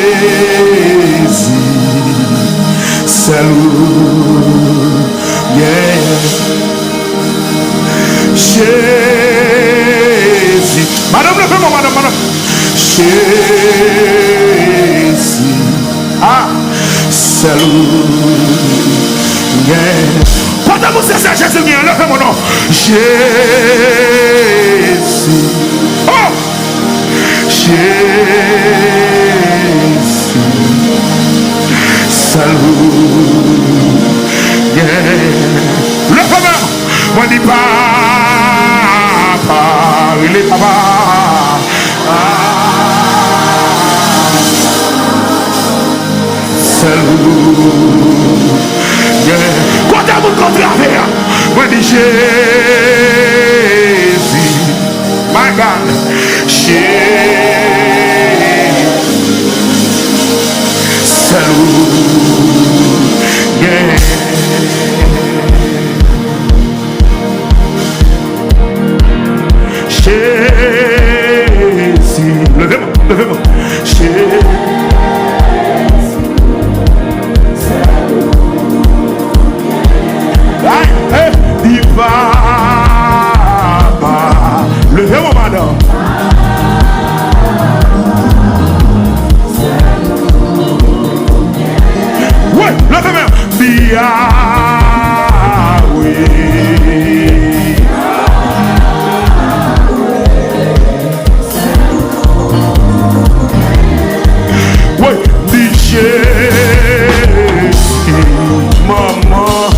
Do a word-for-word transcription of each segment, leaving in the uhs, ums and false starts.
Jezi, sèl ou, yeah. Jezi. Madanm, leve men w, madanm, madanm. Jezi. Ah, sèl ou, yeah. Kote moun se sèl Jezi li ye, leve men w non. Jezi. Oh! Jezi, sèl ou, yeah. Leve men w, mwen di papa, rele papa. Ah, sèl ou, yeah. Kote moun k antrave a? Mwen di Jezi. My God. Jezi, sèl ou, yeah. Jezi, leve men w, leve men w. Jezi. Ay, eh, di papa. Leve men w, madanm. Wi, leve men w. Di Yawe. Woy, di Jezi, manman.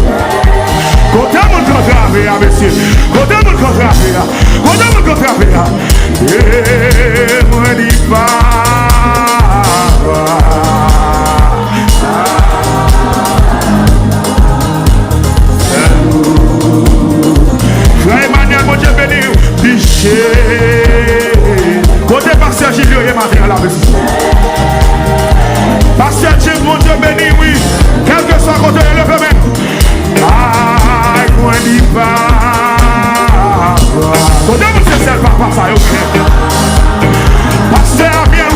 Kote moun k antrave a, mesye? Kote moun k antrave a? Kote moun k antrave a? E mwen di papa. Frè Emmanuel, Bondye beni w. Di Jezi. Kote pastè Jilyo ye maten an la, mesi? Pastè Jilyo, Bondye beni w, wi. Kèlkeswa kote w ye, leve men. Ay, mwen di papa. Kote moun se sèl papa sa yo? Pastè Amiel,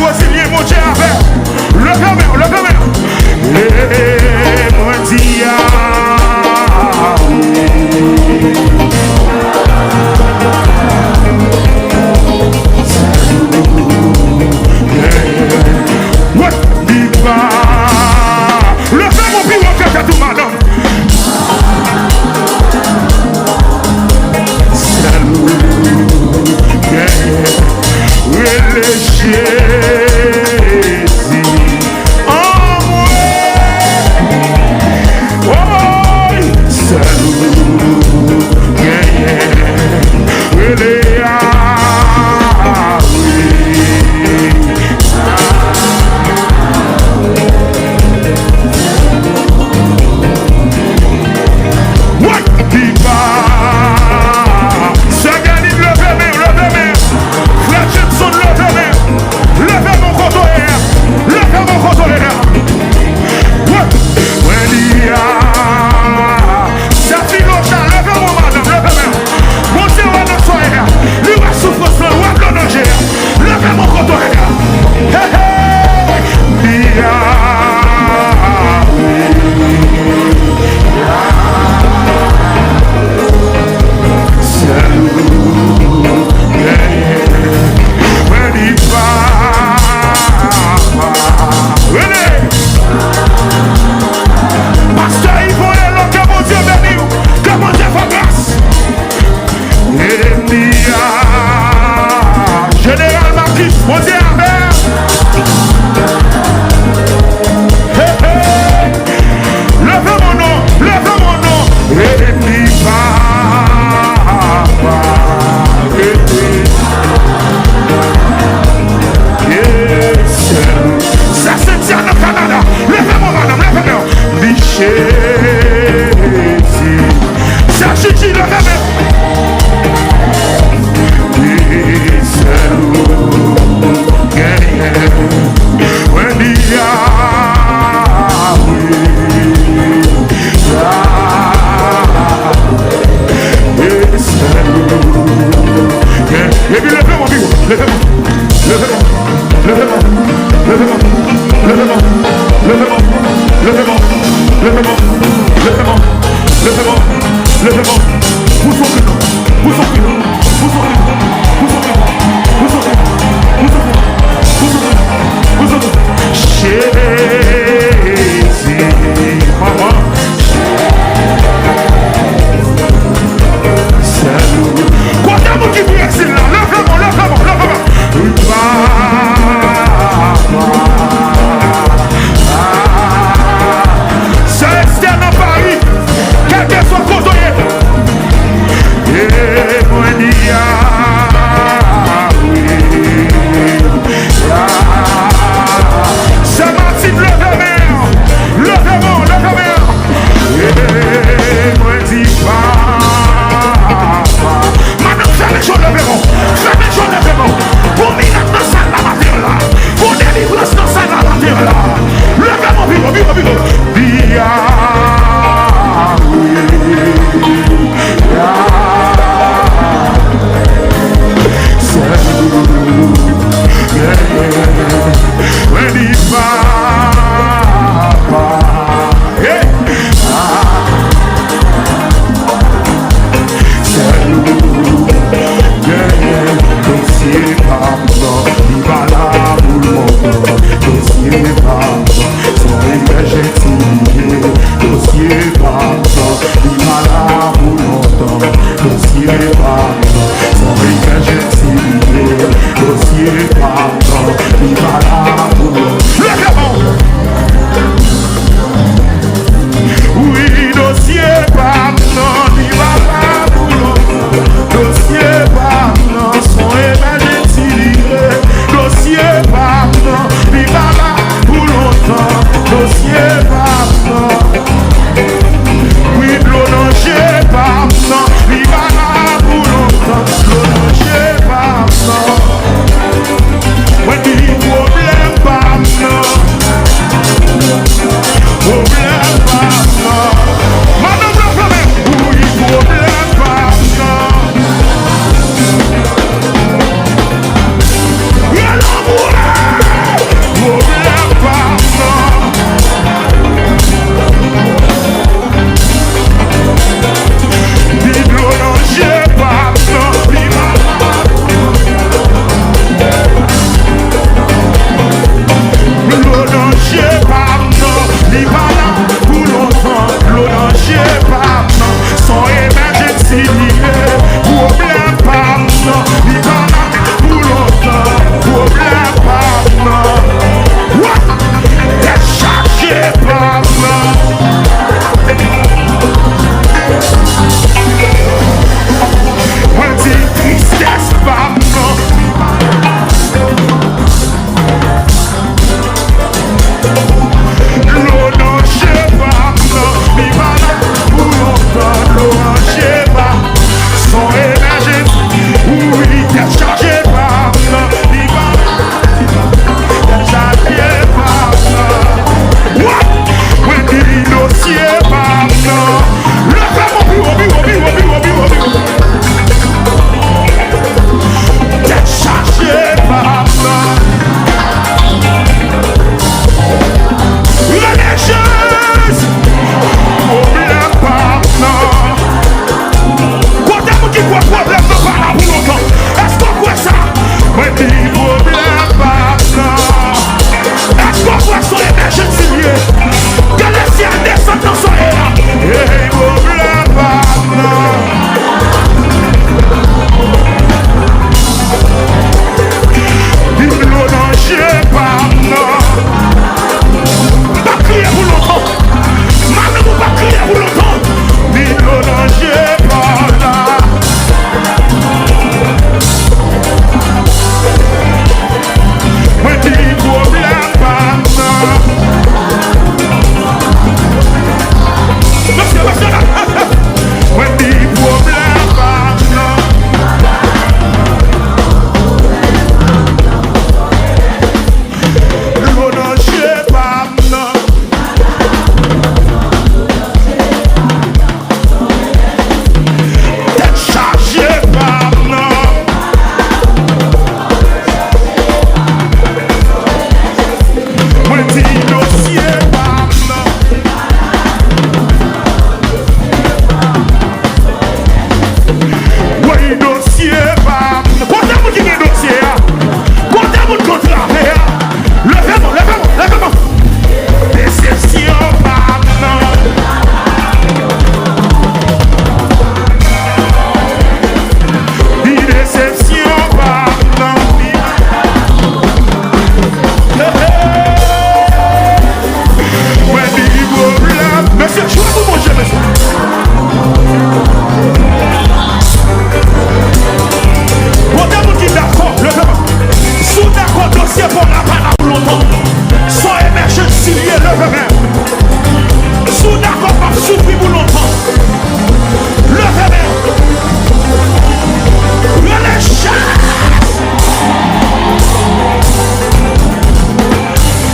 Leve men w, leve men w, leve men w, leve men w. Pou sofri nou, pou sofri nou, pou sofri nou, pou sofri nou, pou sofri nou, pou sofri nou, pou sofri nou, pou sofri nou. Jezi, manman. Kote moun ki Brezil la? Leve men w, leve men w, leve men w. Papa. Sè Estè nan Pari, kèlkeswa kote w ye. E mwen di, ah, wi. Sè Matin, leve men w. Leve men w, leve men w. E mwen di, papa. Madanm, fèmen je w, leve men w. Fèmen je w, leve men w. Gon mirak nan sal la maten an la. Gon delivrans nan sal la maten an la. Leve men w pi wo, pi wo, pi wo. Di, ah, wi. Ah. Sè, yeah, yeah. Mwen di, papa. Hey! Ah! Sèl ou genyen dosye pa m nan, li pa la pou lontan. Dosye pa m nan, se yon emèjènsi li ye. Dosye pa m nan, li pa la pou lontan. Dosye pa m nan, se yon emèjènsi li ye. Dosye pa m nan, li pa la pou lontan. Leve men w! Wi, dosye pa m nan, li pa la pou lontan. Dosye pa m nan, se yon emèjènsi li ye. Dosye pa m nan, li pa la pou lontan. Dosye pa m nan. Wi, dlo nan je pa m nan, li pa la pou lontan. Dlo nan je pa m nan. Mwen di pwoblèm pa m nan. Pwoblèm pa m nan. Madanm nan fèmen. Wi, pwoblèm pa m nan. Rele anmwe. Pwoblèm pa m nan. Di dlo nan je pa m nan, li pa la. Dlo nan je pa m nan, li pa la pou lontan. Dlo nan je pa m nan, se yon emèjènsi li ye. Pwoblèm pa m nan, li pa la pou lontan. Pwoblèm pa m nan. Wa! Tèt chaje pa m nan. Mwen di tristès pa m nan. Dlo nan je pa m nan, li pa la pou lontan. Dlo nan je pa m, se yon emèjènsi. Wi, tèt chaje pa m nan, li pa la. Tèt chaje pa m nan. Wa! Mwen di dosye pa m nan. Leve men w pi wo, pi wo, pi wo, pi wo, pi wo, pi wo. Tèt chaje pa m nan. Rele Jezi. Pwoblèm pa m nan. Kote moun ki kwè pwoblèm nan pa la pou lontan? Èske w kwè sa? Mwen di pwoblèm pa m nan. Èske w kwè se yon emèjènsi li ye? Ke lesyèl desann nan soyè a. Ey, pwoblèm pa m nan. Di dlo nan je pa m nan. Pa kriye pou lontan. Madanm ou pa kriye pou lontan. Di dlo nan je pa m nan. Mwen di pwoblèm pa m nan. Mesye, mesye, la, Kote moun ki dakò, leve men. Si w dakò, dosye pa w la pa la pou lontan. Son emergency li ye, leve men. Si w dakò, p ap soufri pou lontan. Leve men. Rele Jezi.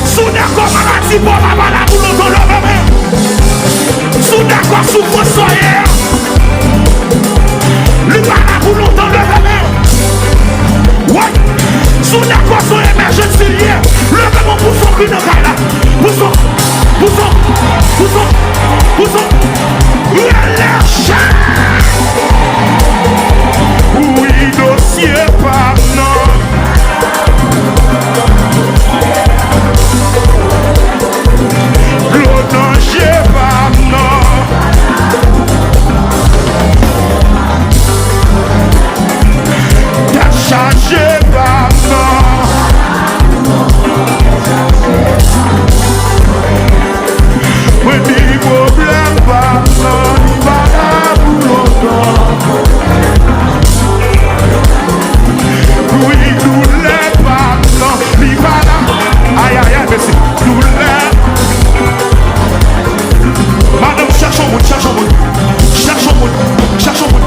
Si w dakò, maladi pa w la pa la pou lontan, leve men. Si w dakò, soufrans sa w ye a, li pa la pou lontan, leve men. Wi. Si w dakò, se yon emergency li ye, leve men pou son ki nan kay la. Pou son, pou son, pou son, pou son. Rele Jezi. Wi, dosye pa m nan. Dlo nan je pa m nan. Tèt chaje pa m nan. Mwen di pwoblèm pa m nan, li pa la pou lontan. Wi, doulè pa m nan, li pa la. Ay, ay, ay, mesye, doulè. Madanm, chèche yon moun, chèche yon moun, chèche yon moun, chèche yon moun.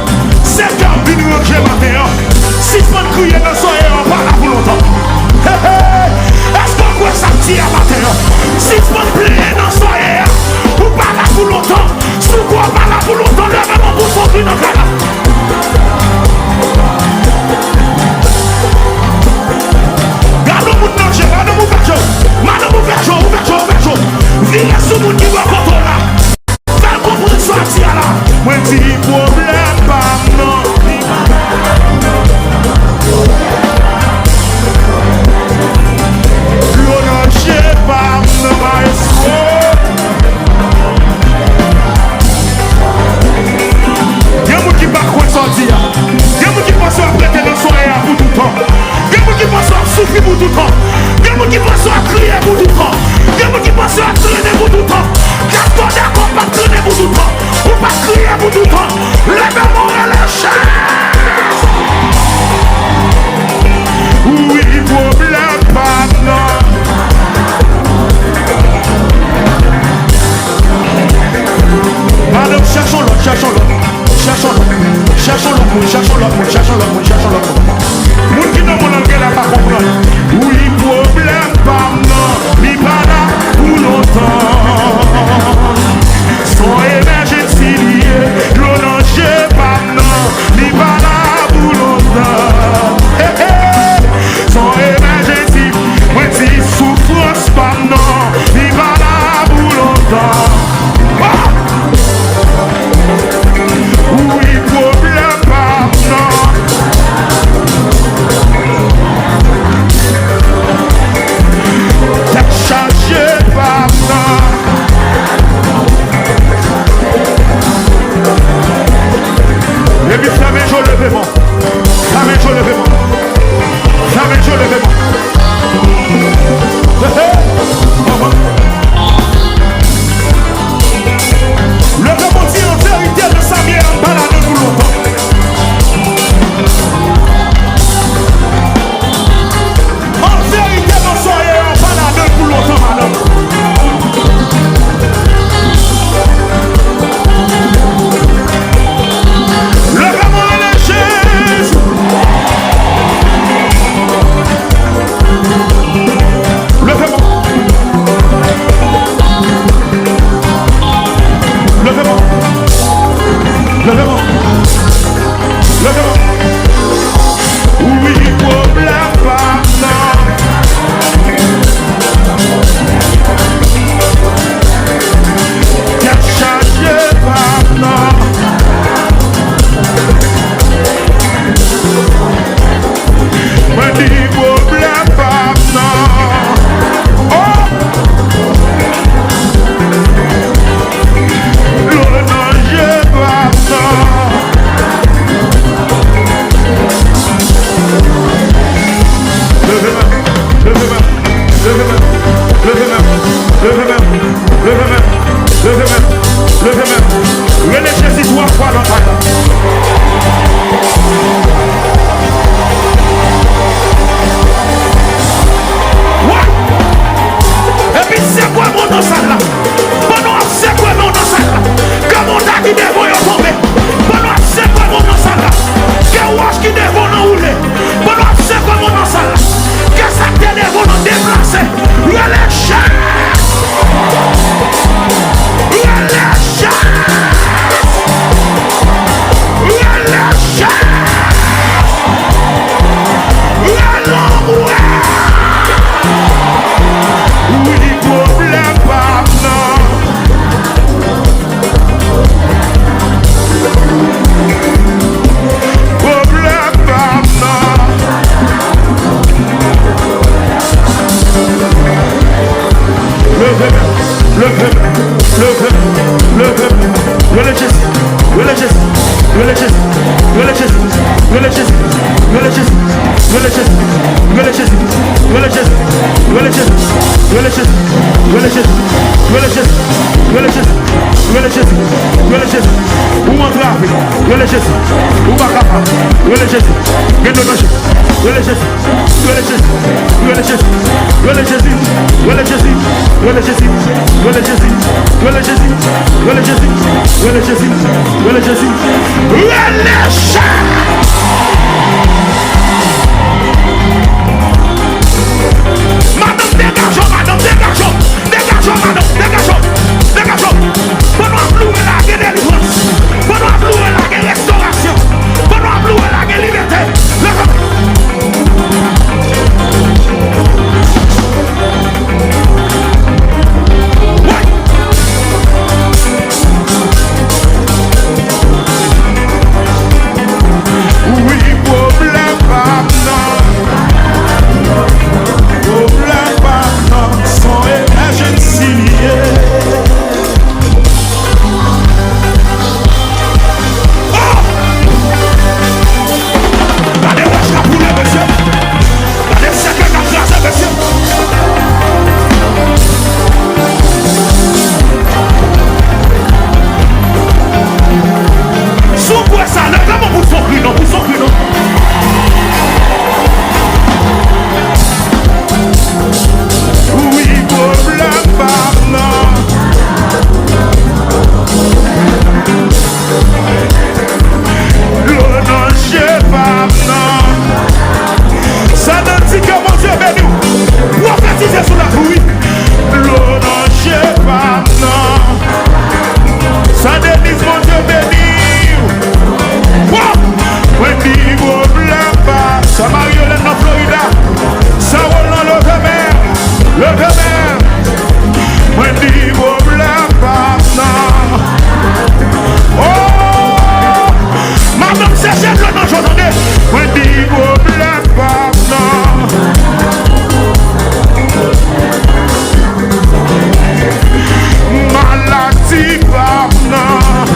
Senyè, vin ranje maten an. Sispann kriye nan sòrèy an, pa la pou lontan. Hey, hey. Èske w kwè sa m di a maten an? Sispann plenyen nan sòrèy an, ou pa la pou lontan. Si w kwè w pa la pou lontan, leve men pou sòti nan kay la. Gade yon moun nan je, madanm, ouvè je w. Madanm, ouvè je w, ouvè je w, ouvè je w. Vire sou moun ki bò kote w la. Fè l konprann sa w ap di a la. Mwen di pwoblèm pa m nan. Dlo nan je pa m nan, maestro. Gen moun ki pa kwè sa w di a. Gen moun ki panse w ap rete nan sòrèy a pou toutan. Gen moun ki panse w ap soufri pou toutan. Gen moun ki panse w ap kriye pou toutan. Gen moun ki panse w ap trennen pou toutan. Èske w dakò p ap trennen pou toutan? Ou p ap kriye pou toutan? Leve men w, Rele Jezi twa fwa nan kay la. Wè! Epi sekwe men w nan sal la. Pandan w ap sekwe men w nan sal la, ke montay ki devan w yo tonbe. Pandan w ap sekwe men w nan sal la, ke wòch ki devan w nan woule. Pandan w ap sekwe men w nan sal la, ke sa k te devan w nan deplase. Rele Jezi! Rele Jezi! Rele Jezi! Rele Jezi! Wi, pwoblèm pa m nan. Pwoblèm pa m nan. Leve men, leve men, leve men, leve men. Rele Jezi, rele Jezi, rele Jezi, rele Jezi, rele Jezi, rele Jezi, rele Jezi, rele Jezi, rele Jezi, rele Jezi, rele Jezi, rele Jezi, rele Jezi, rele Jezi, rele Jezi, rele Jezi. Ou antrave, rele Jezi. Ou pa kapab, rele Jezi. Gen dlo nan je w, rele Jezi. Rele Jezi, rele Jezi, rele Jezi, rele Jezi, rele Jezi, rele Jezi, rele Jezi, rele Jezi, rele Jezi, rele Jezi. Rele Jezi! Madanm, degaje w, madanm, degaje w! Degaje w, madanm, degaje w, degaje w. Pandan w ap louwe la, gen delivrans. Pandan w ap louwe la, gen restorasyon. Pandan w ap louwe la, gen libète. Leve. Wi. Wi, pwoblèm pa m nan. Pwoblèm pa m nan. Se yon emèjensi li ye. Oh! Gade wòch k ap woule, mesye. Gade sèkèy k ap kraze, mesye. Si w kwè sa, leve men w pou w fè yon kri non, pou w fè yon kri non. Wi, pwoblèm pa m nan. Dlo nan je pa m nan. Sa nan di ke Bondye beni w. Pwofetize sou lavi w, wi. Dlo nan je pa m nan. Sa Deniz, Bondye beni w. Wap! Mwen di pwoblèm pa. Sa Mariolène nan Florida. Sa Roland, leve men. Leve men. Mwen di pwoblèm pa m nan. Oh! Madanm, chèche dlo nan je w, tande. Mwen di pwoblèm pa m nan. Maladi pa m nan.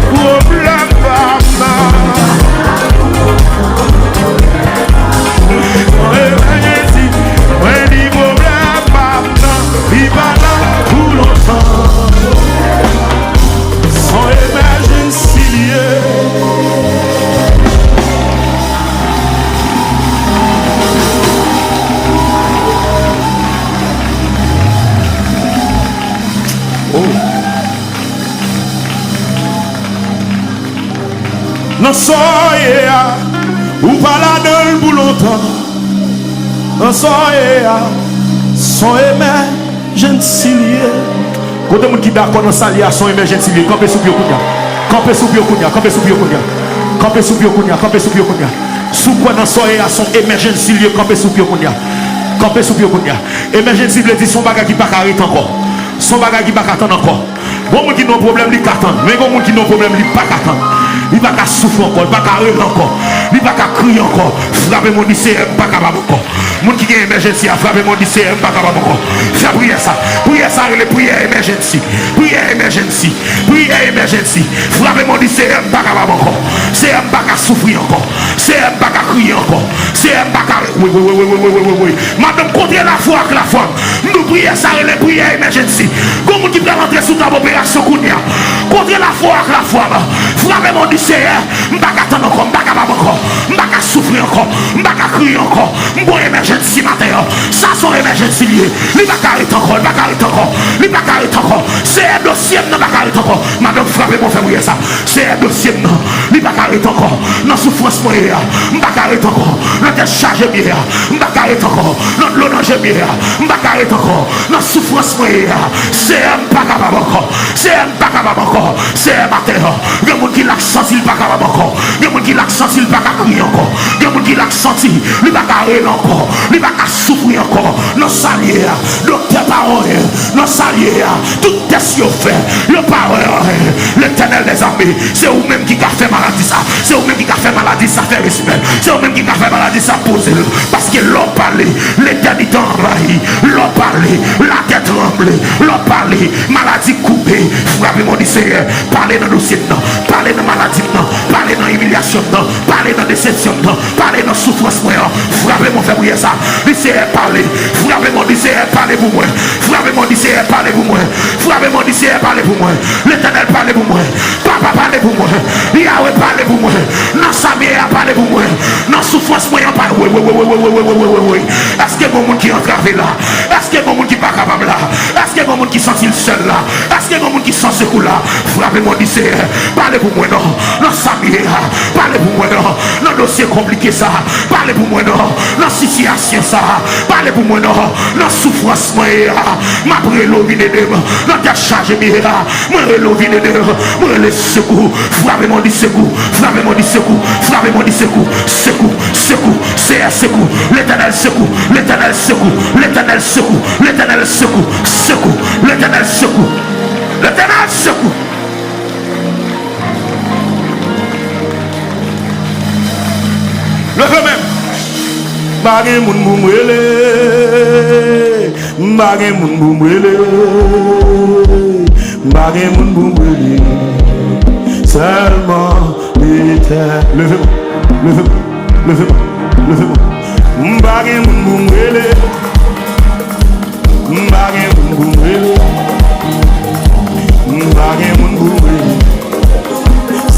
Pwoblèm pa m nan. Mwen di, mwen di pwoblèm pa m nan. Li pa la pou lontan. Se yon emèjensi li ye. Oh. Nan sa w ye a, ou pa ladan l pou lontan. Nan sa w ye a, se yon emèjensi li ye. Kote moun ki dakò nan sa l ye a, se yon emèjensi li ye? Kanpe sou pye w kounye a. Kanpe sou pye w kounye a. Kanpe sou pye w kounye a. Kanpe sou pye w kounye a. Kanpe sou pye w kounye a. Si w kwè nan sa w ye a, se yon emèjensi li ye, kanpe sou pye w kounye a. Kanpe sou pye w kounye a. Emèjensi vle di se yon bagay ki pa ka ret ankò. Se yon bagay ki pa ka tann ankò. Gon moun ki nan yon pwoblèm, li ka tann. Men gon moun ki nan yon pwoblèm, li pa ka tann. Li pa ka soufri ankò, li pa ka rele ankò. Li pa ka kriye ankò. Frape men w, di, Seyè, m pa kapab ankò. Moun ki gen emergency a, frape men w, di, Seyè, m pa kapab ankò. Fè priyè sa. Priyè sa rele priyè emergency. Priyè emergency. Priyè emergency. Frape men w, di, Seyè, m pa kapab ankò. Seyè, m pa ka soufri ankò. Seyè, m pa ka kriye ankò. Seyè, m pa ka. Wi, wi, wi. Madanm, kontre lafwa ak lafwa. M di w priyè sa rele priyè emergency. Gon moun ki pral antre sou tab operasyon kounye a. Kontre lafwa ak lafwa. Frape men w, di, Seyè, m pa ka tann ankò, m pa kapab ankò, m pa ka soufri ankò, m pa ka kriye ankò. M gon emergency maten an. Sa se yon emergency li ye. Li pa ka ret ankò, li pa ka ret ankò, li pa ka ret ankò. Seyè, dosye m nan pa ka ret ankò. Madanm, frape men w, fè priyè sa. Seyè, dosye m nan, li pa ka ret ankò. Nan soufrans mwen ye a, m pa ka ret ankò. Nan tèt chaje m ye a, m pa ka ret ankò. Nan dlo nan je m ye a, m pa ka ret ankò. Nan soufrans mwen ye a, Seyè, m pa kapab ankò. Seyè, m pa kapab ankò. Seyè, maten an, gen moun ki la k santi l pa kapab ankò. Gen moun ki la k santi l pa ka kriye ankò. Gen moun ki la k santi li pa ka rele ankò. Li pa ka soufri ankò. Nan sa l ye a, doktè pa wè anyen. Nan sa l ye a, tout tès yo fè, yo pa wè anyen. Letènèl dèzame, se ou menm ki ka fè maladi sa. Se ou menm ki ka fè maladi sa fè respè l. Se ou menm ki ka fè maladi sa poze l. Paske lè w pale, letènite anvayi. Lè w pale, latè tranble. Lè w pale, maladi koupe. Frape men w, di, Seyè, pale nan dosye m nan. Pale nan maladi m nan. Pale nan imilyasyon m nan. Pale nan desepsyon m nan. Pale nan soufrans mwen an. Frape men w, fè priyè sa. Di, Seyè, pale. Frape men w, di, Seyè, pale pou mwen. Frape men w, di, Seyè, pale pou mwen. Frape men w, di, Seyè, pale pou mwen. Letènèl, pale pou mwen. Papa, pale pou mwen. Yawe, pale pou mwen. Nan sa m ye a, pale pou mwen. Nan soufrans mwen an, pale. Wi, wi, wi. Èske gon moun ki antrave la? Èske gon moun ki pa kapab la? Èske gon moun ki santi l sèl la? Èske gon moun ki san sekou la? Frape men w, di, Seyè, pale pou mwen non. Nan sa m ye a, pale pou mwen non. Nan dosye konplike sa, pale pou mwen non. Nan sitiyasyon sa, pale pou mwen non. Nan soufrans mwen ye a, m ap rele w vin ede m. Nan tèt chaje m ye a, mwen rele w vin ede m. Mwen rele sekou. Frape men w, di, sekou. Frape men w, di, sekou. Frape men w, di, sekou. Sekou, sekou. Seyè, sekou. Letènèl, sekou. Letènèl, sekou. Letènèl, sekou. Letènèl, sekou. Sekou. Letènèl, sekou. Letènèl, sekou. Leve men m. M pa gen moun pou m rele. M pa gen moun pou m rele. M pa gen moun pou m rele. Sèlman Letè-, leve men w. Leve men w. Leve men w. Leve men w. M pa gen moun pou m rele. M pa gen moun pou m rele. M pa gen moun pou m rele.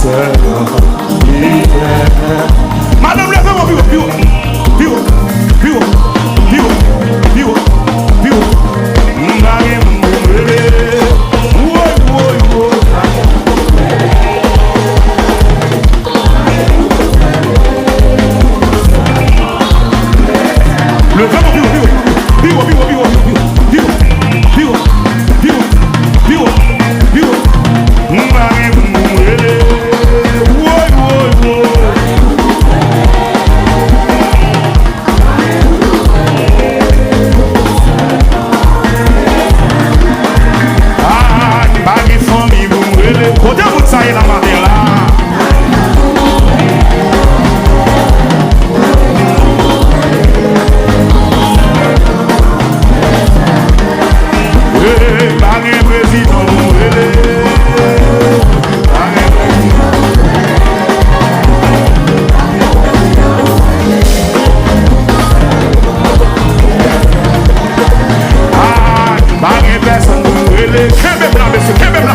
Sèlman Letènèl. Madanm, leve men w pi wo, pi wo. Pi wo. Pi wo. Pi wo. Pi wo. Pi wo. M pa gen moun pou m rele. Woy, woy, woy. Leve men w pi wo, pi wo, pi wo, pi wo, pi wo. M pa gen moun pou m rele. Woy, woy, woy. Ah, m pa gen fanmi pou m rele. Kote bout sa ye nan maten la? Hey, pa gen prezidan pou rele. Pa gen prezidan. Ah, pa gen pèsonn pou rele. Kenbe m la, mesye, kenbe m la.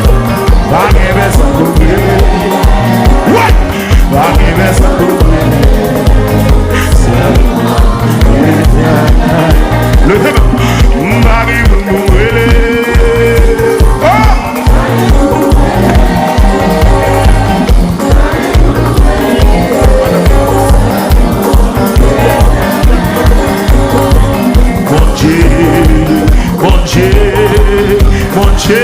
Pa gen pèsonn pou rele. What? Pa gen pèsonn pou m rele. Sèlman Letènèl. Leve men w. M pa gen moun pou m rele. Oh! Bondye, Bondye, Bondye,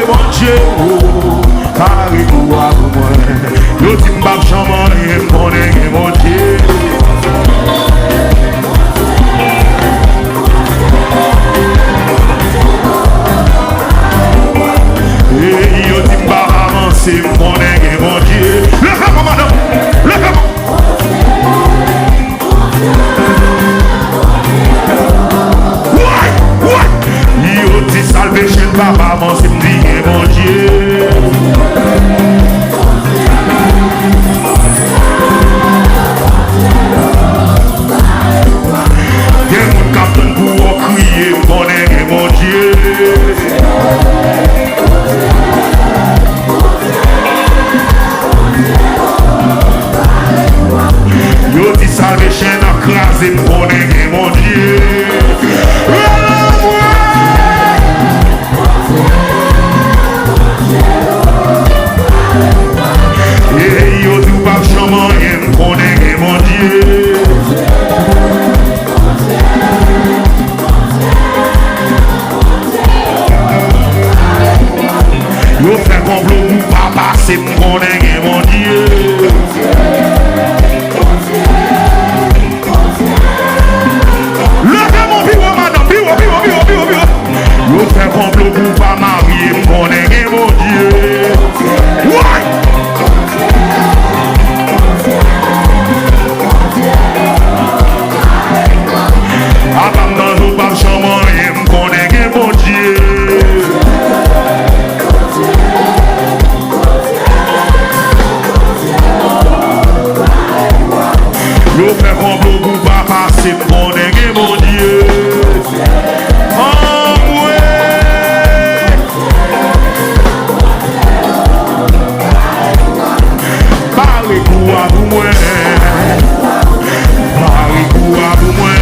Bondye, oh. Pare pou w a pou mwen. Yo di m p ap janm anyen, m konnen gen Bondye. Ey, yo di m p ap avanse, m konnen gen Bondye. Leve men w, madanm. Leve men w. Papa, avanse m di gen Bondye. Gen moun k ap tann pou w kriye, m konnen gen Bondye. Yo di Salvation ap kraze, m konnen gen Bondye. Ey, yo di w p ap janm anyen, m konnen gen Bondye. Yo fè konplo pou w pa pase, m konnen gen Bondye. Leve men w pi wo, madanm, pi wo, pi wo, pi wo, pi wo, pi wo. Yo fè konplo pou w pa marye, m konnen gen Bondye. Woy! Apa m nan nou p ap janm anyen, m konnen gen Bondye. Yo fè konplo pou pa pase, m konnen gen Bondye. Anmwe! Pare kou a pou mwen. Pare kou a pou mwen.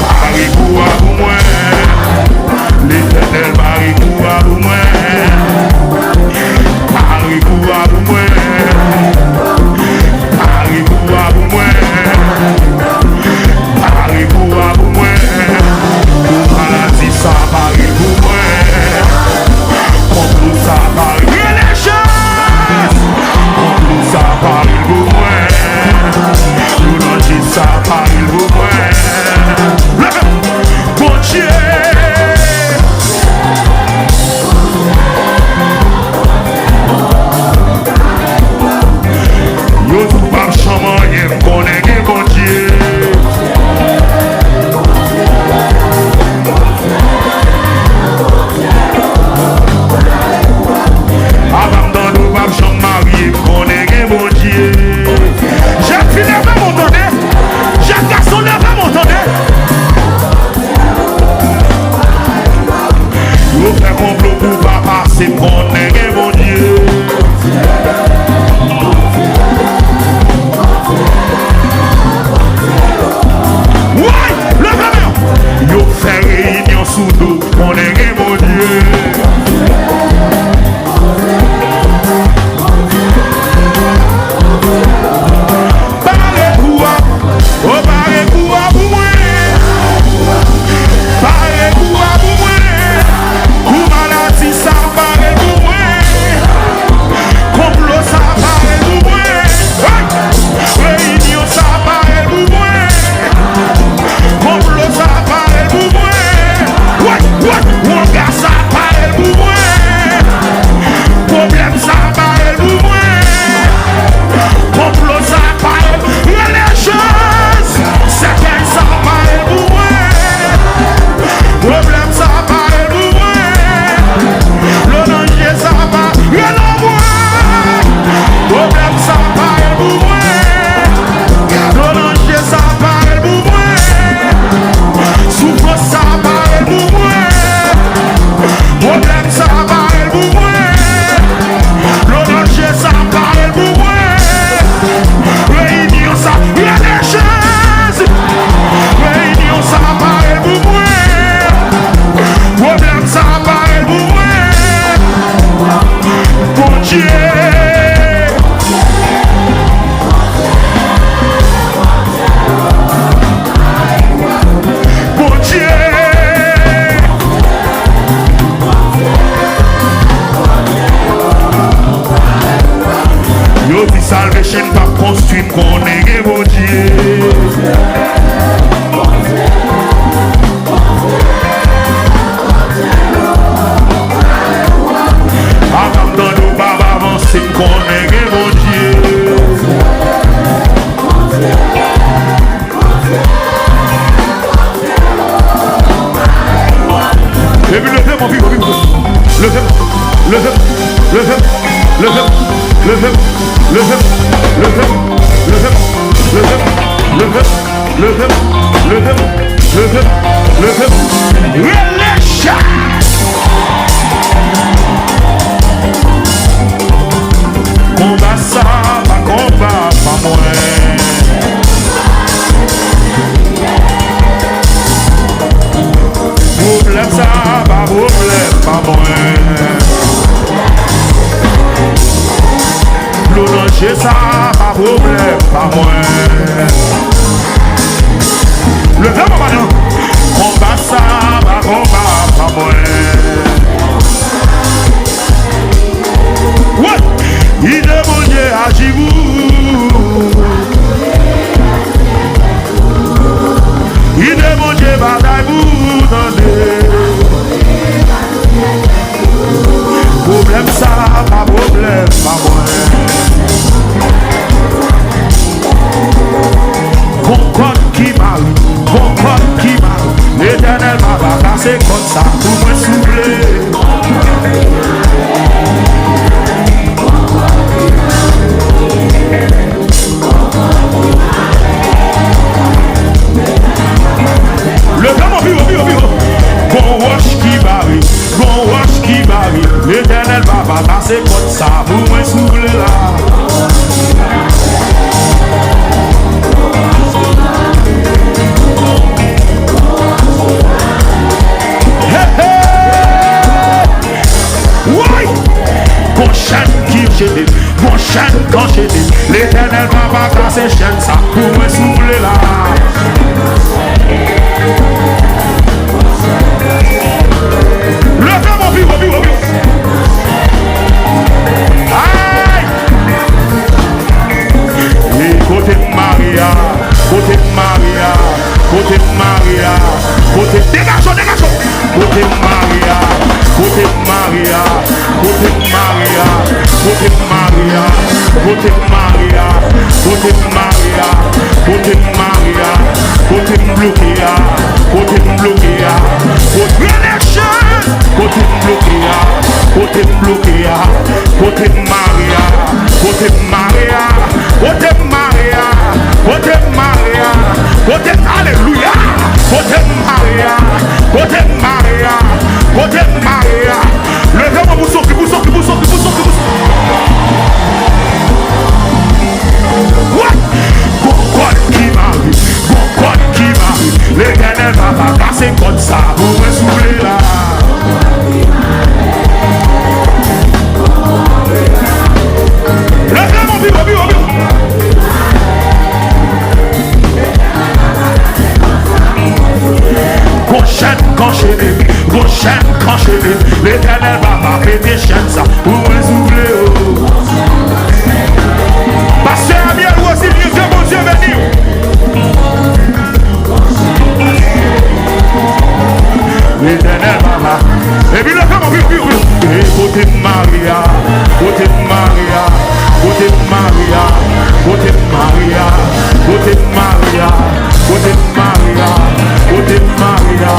Pare kou a pou mwen. Letènèl, pare kou a pou mwen. Pare kou a pou mwen. Pare kou a pou mwen. Pare kou a pou mwen. Pou maladi sa pare pou mwen. Konplo sa pare. Rele Jezi. Konplo sa pare pou mwen. Yo nan Jezi sa pare pou mwen. Bondye. Yo di w p ap janm anyen, m konnen gen Bondye. Apa m tande w p ap janm marye, m konnen gen Bondye. Jèn fi, leve men w tande. Jèn gason, leve men w tande. Yo fè konplo pou pa pase, m konnen gen Bondye. Woy! Leve men w! Yo fè reyinyon sou do, m konnen gen Bondye. Pare kou a, o pare kou a pou mwen. Pare kou a pou mwen. Kou maladi sa pare pou mwen. Konplo sa pare pou mwen. Hey! Reyinyon sa pare pou mwen. Konplo sa pare pou mwen. Woy, woy, wanga sa pare pou mwen. Pwoblèm sa pare pou mwen. Konplo sa pare, rele Jezi. Sèkèy sa pare pou mwen. Pwoblèm sa pare pou mwen. Lo nan je sa pa, rele mwen. Pwoblèm sa pare pou mwen. Lo nan je sa pare pou mwen. Soufrans sa pare pou mwen. Pwoblèm sa pare pou mwen. Lo nan je sa pare pou mwen. Reyinyon sa, rele Jezi. Reyinyon sa pare pou mwen. Pwoblèm sa pare pou mwen. Bondye. Bondye. Yo di Salvation p ap konstwi, m konnen gen Bondye. Avan m tande w pa avanse, m konnen gen Bondye. Epi Sa pa pwoblèm pa mwen. Leve men w, madanm. Konba sa pa konba pa mwen. Wè! Kite Bondye aji pou ou. Kite Bondye batay pou ou, tande. Pwoblèm sa pa pwoblèm pa mwen. Gon kòd ki mare, gon kòd ki mare. Letènèl Papa, kase kòd sa pou mwen, souple. Leve men w pi wo, pi wo, pi wo. Gon wòch ki bare, gon wòch ki bare. Letènèl Papa, kase kòd sa pou mwen, souple la. Hey, hey! Woy! Gon chèn ki chene, gon chèn k anchene. Letènèl Papa, kase chèn sa pou mwen, souple la. Leve men w pi wo, pi wo, pi wo. Ay! E kote m mare a, kote m mare a, kote m mare a, kote, degaje w, degaje w. Kote m mare a, kote m mare a, kote m mare a, kote m mare a, kote m mare a, kote m mare a, kote m mare a, kote m bloke a, kote m bloke a, kote m bloke a, kote m bloke a, kote m mare a, kote m mare a, kote m mare a, kote m mare a, kote m, alelouya, kote m mare a, kote m mare a, kote m mare a. Leve men w pou soki, pou soki, pou soki, pou soki, pou soki. What? Gon kòd ki mare, gon kòd ki mare. Letènèl Papa, kase kòd sa pou mwen, souple la. Leve men w pi wo, pi wo, pi wo. Gon chèn k anchene, gon chèn k anchene. Letènèl Papa, pete chèn sa pou mwen, souple, o. Pastè Amiel Rosilien, ke Bondye beni w. Letènèl Papa. Epi leve men w pi wo, pi wo, pi wo. E kote m mare a, kote m mare a, kote m mare a, kote m mare a, kote m mare a, kote m mare a, kote m mare a,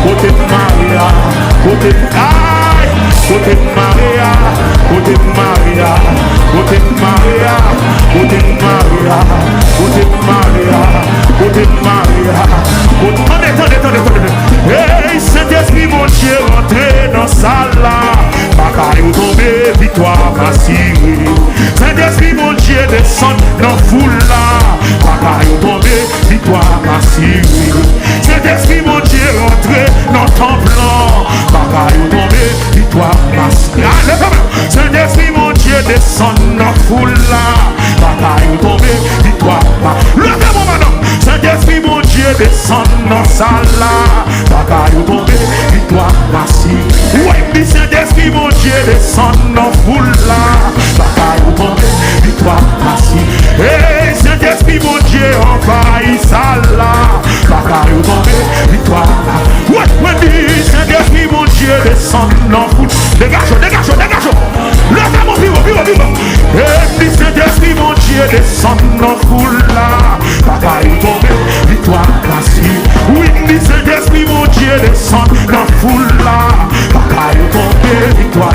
kote m mare a, kote m, ay! Kote m mare a, kote m mare a, kote m mare a, kote m mare a, kote m mare a, kote m mare a, kote, tande, tande, tande, tande. Hey, Sentespri Bondye rantre nan sal la. Batay ou tonbe, viktwa asire. Sentespri Bondye desann nan foul la. Batay ou tonbe, viktwa asire. Sentespri Bondye rantre nan tanp lan. Batay ou tonbe, viktwa asire. A, leve men w. Sentespri Bondye desann nan foul la. Batay ou tonbe, viktwa pa. Leve men w, madanm. Sentespri Bondye desann nan sal la. Batay ou tonbe, viktwa asire. Wi, m di Sentespri Bondye desann nan foul la. Batay ou tonbe, viktwa asire. Hey, Sentespri Bondye anvayi sal la. Batay ou tonbe, viktwa. Wi, mwen di Sentespri Bondye desann nan foul. Degaje w, degaje w, degaje w. Leve men w pi wo, pi wo, pi wo. E m di Sentespri Bondye desann nan foul la. Batay ou tonbe, viktwa asire. Wi, m di Sentespri Bondye desann nan foul la. Batay ou tonbe, viktwa.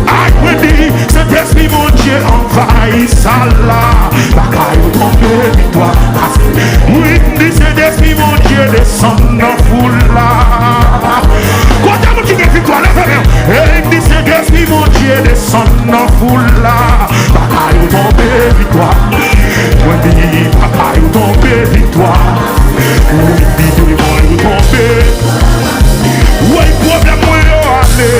Ay, mwen di Sentespri Bondye anvayi sal la. Batay ou tonbe, viktwa asire. Wi, m di Sentespri Bondye desann nan foul la. Kote moun ki gen viktwa, leve men w. E m di Sentespri Bondye desann nan foul la. Batay ou tonbe, viktwa. Mwen di batay ou tonbe, viktwa. Wi, di devan ou tonbe. Woy, pwoblèm mwen yo ale.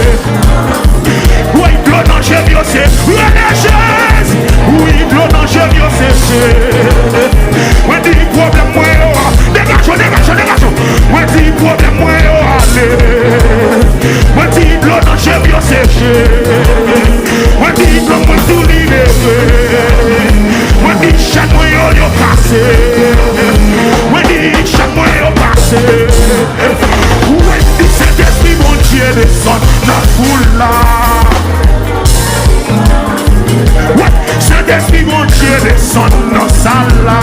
Woy, dlo nan je m yo se rele Jezi. Wi, dlo nan je Sal la.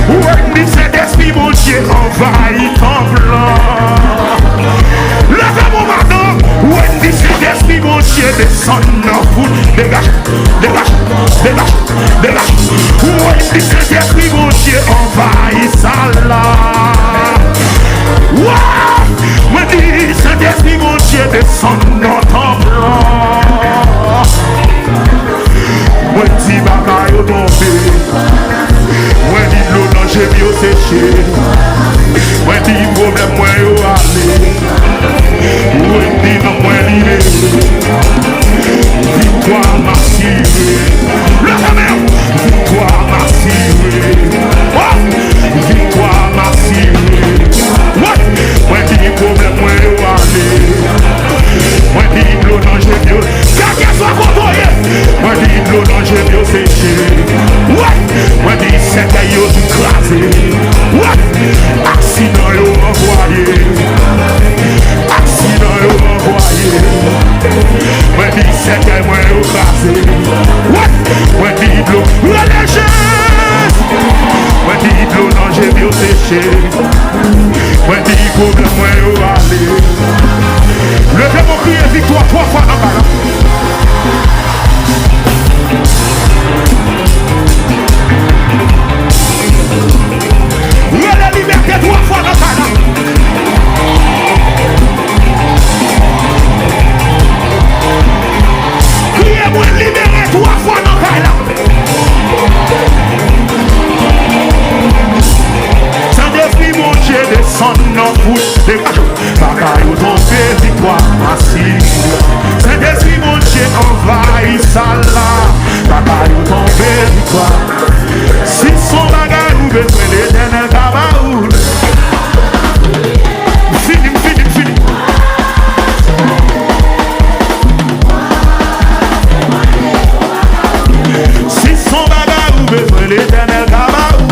Wendy, Sentespri Bondye anvayi tanp lan. Leve men w, madanm. Wendy, Sentespri Bondye desann nan foul. Degaje, degaje, degaje, degaje. Wendy, Sentespri Bondye anvayi sal la. Wa! Mwen di, Sentespri Bondye desann nan tanp lan. Mwen di, bagay yo tonbe. Mwen di, dlo nan je m yo seche. Mwen di, pwoblèm mwen yo ale. Mwen di, nanm mwen libere. Viktwa m asire. Leve men w. Viktwa m asire. Oh! Viktwa m asire. Wi! Mwen di, pwoblèm mwen yo ale. Mwen di, dlo nan je m yo. Kèlkeswa kote w ye, mwen di, dlo nan je m yo seche. Wi! Mwen di, sèkèy yo tout kraze. Wi! Aksidan yo ranvwaye. Aksidan yo ranvwaye. Mwen di, sèkèy mwen yo kraze. Wi! Mwen di, dlo. Rele Jezi! Mwen di, dlo nan je m yo seche. Mwen di, pwoblèm mwen yo ale. Leve men w, kriye viktwa twa fwa nan kay la. Rele libète twa fwa nan kay la. Kriye, mwen libere twa fwa nan kay la. Sentespri Bondye desann nan foul. Degaje w. Bagay yo tonbe, viktwa asire. Sentespri Bondye anvayi sal la. Bagay yo tonbe, viktwa. Si se yon bagay ou bezwen, Letènèl ka ba ou. M fini, m fini, m fini. Si se yon bagay ou bezwen, Letènèl ka ba ou.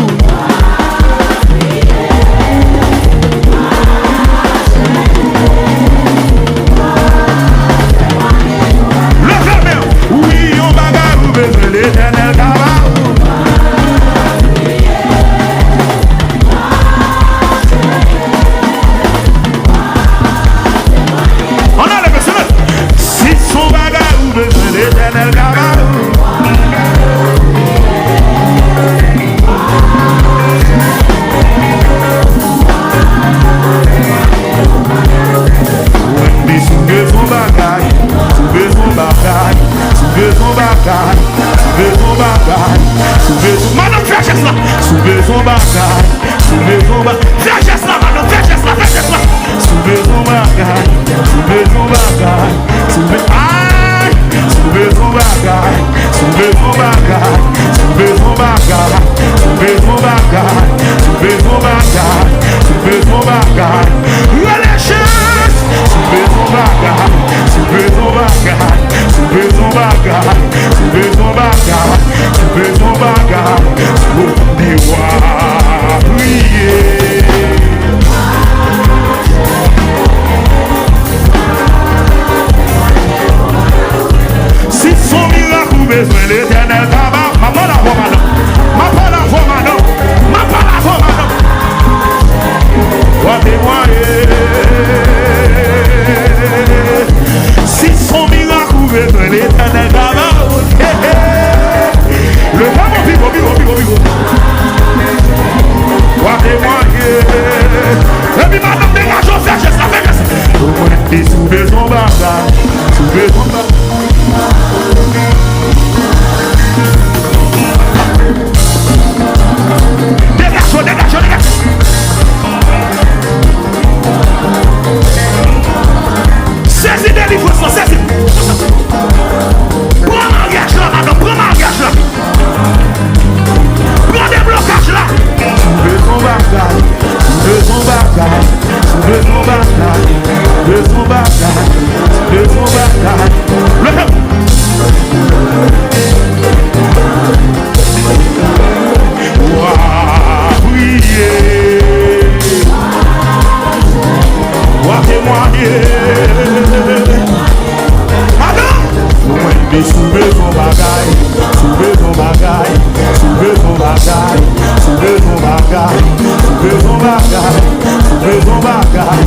Bezwen bagay,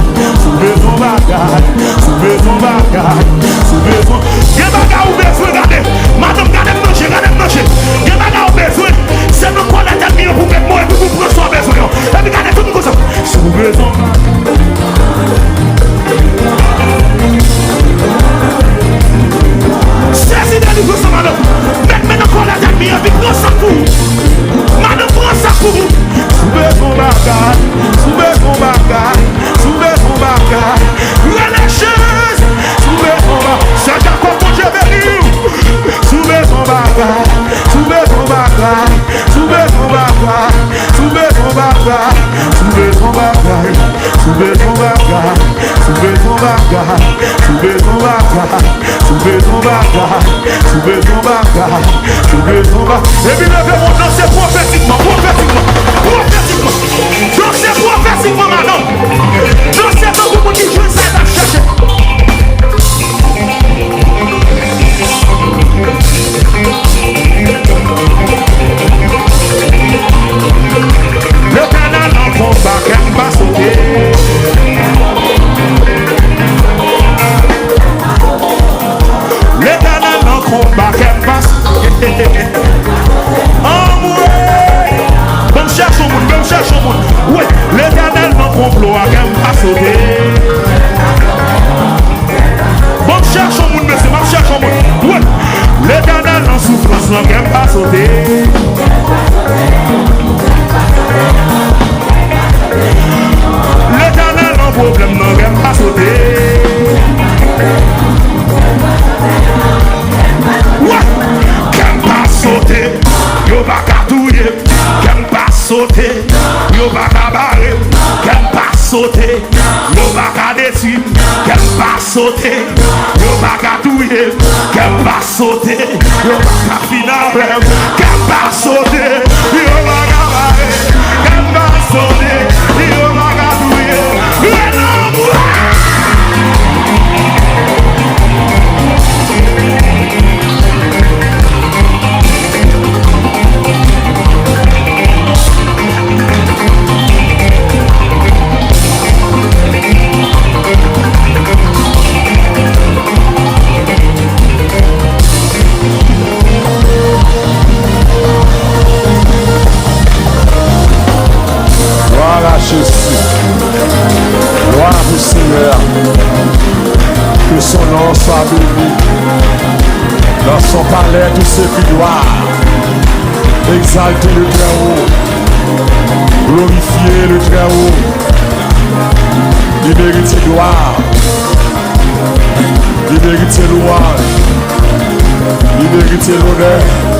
si w bezwen bagay, si w bezwen bagay, si w bezwen. Gen bagay ou bezwen, gade. Madanm, gade m nan je, gade m nan je. Gen bagay ou bezwen, se nan kòlèt ènmi an pou w met mo epi pou w pran sa w bezwen an. Epi gade tout moun konsa. Si w bezwen. Sezi delivrans nan madanm. Met men nan kòlèt ènmi an, epi pran sa pou ou. Madanm, pran sa pou ou. Si w bezwen bagay, si w bezwen bagay, si w bezwen bagay, rele Jezi. Si w bezwen bagay, sè Jakòb, Bondye beni w. Si w bezwen bagay, si w bezwen bagay, si w bezwen bagay, si w bezwen bagay, si w bezwen bagay, si w bezwen bagay, si w bezwen bagay, si w bezwen bagay, si w bezwen bagay, si w bezwen bagay, si w bezwen bagay. Epi leve men w, danse pwofetikman, pwofetikman, pwofetikman. Danse pwofetikman, madanm. Danse tankou moun ki jwenn sa l t ap chèche. Letènèl nan konba, kè m pa sote. Letènèl nan konba, kè m pa sote. Anmwe! Ban m chèche yon moun, ban m chèche yon moun. Wi, Letènèl nan konplo a, kè m pa sote. Ban m chèche yon moun, mesye, m ap chèche yon moun. Wi, Letènèl nan soufrans lan, kè m pa sote. Letènèl nan pwoblèm nan, kè m pa sote. Wi, kè m pa sote. Yo pa ka touye m. Kè m pa sote. Yo pa ka bare m. Kè m pa sote. Yo pa ka detwi m. Kè m pa sote. Yo pa ka touye m. Kè m pa sote. Yo pa ka fin avè m. Kè m pa sote. Yo pa ka bare m. Kè m pa sote. Yo pa ka touye m. Leve men w. Glwa a Jezi. Glwa pou Senyè a. Ke son non swa beni. Dans son palais tout ce qui doit. Exaltez le Très-Haut. Glorifiez le Très-Haut. Li merite glwa. Li merite lwanj. Li merite lonè.